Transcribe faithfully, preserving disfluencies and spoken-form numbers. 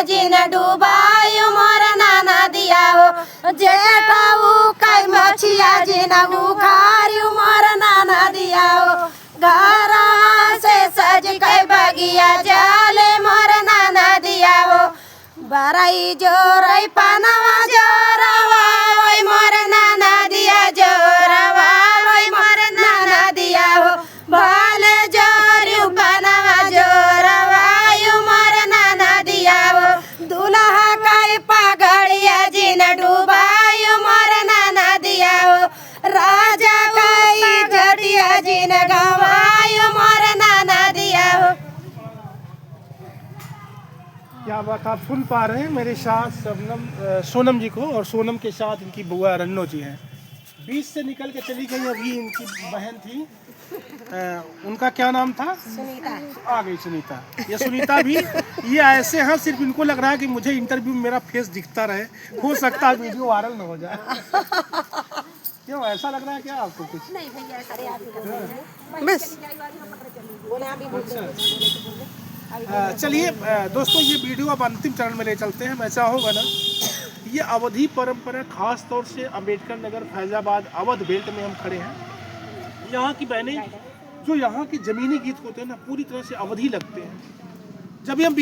जिन डुबायु मोर ननदिया हो, जेठऊ कई मछिया जिन उखारियु मोर ननदिया हो। घरवा से सज कई बगिया जाले मोर ननदिया हो। बरई जोरई पनवा जोरवा ओई मोर ननदिया जोरवा ओई मोर ननदिया हो। भले जोरियु पनवा जोरवा ओई मोर ननदिया हो। दुल्हा कई पगड़िया जिन डुबायु मोर ननदिया हो। राजा कई जटिया जिन गवायु मोर ननदिया हो। क्या बात, आप सुन पा रहे हैं मेरे साथ शबनम, अ, सोनम जी को, और सोनम के साथ इनकी बुआ रन्नो जी हैं। बीच से निकल के चली गई, अभी इनकी बहन थी, अ, उनका क्या नाम था? सुनीता। आ गई सुनीता। ये सुनीता भी, ये ऐसे हैं, सिर्फ इनको लग रहा है कि मुझे इंटरव्यू में मेरा फेस दिखता रहे, हो सकता है वीडियो वायरल ना हो जाए। क्यों, ऐसा लग रहा है क्या आपको कुछ? नहीं भैया, ऐसा अरे, आप ही का बस। बोले, आप ही बोल दो। अच्छा। अ, चलिए, अ, दोस्तों, ये वीडियो अब अंतिम चरण में ले चलते हैं। मैं चाहूँगा ना, ये अवधी परंपरा, खास तौर से अम्बेडकर नगर, फैजाबाद, अवध बेल्ट में हम खड़े हैं। यहाँ की बहनें, जो यहाँ के जमीनी गीत होते हैं ना, पूरी तरह से अवधी लगते हैं। जब ये हम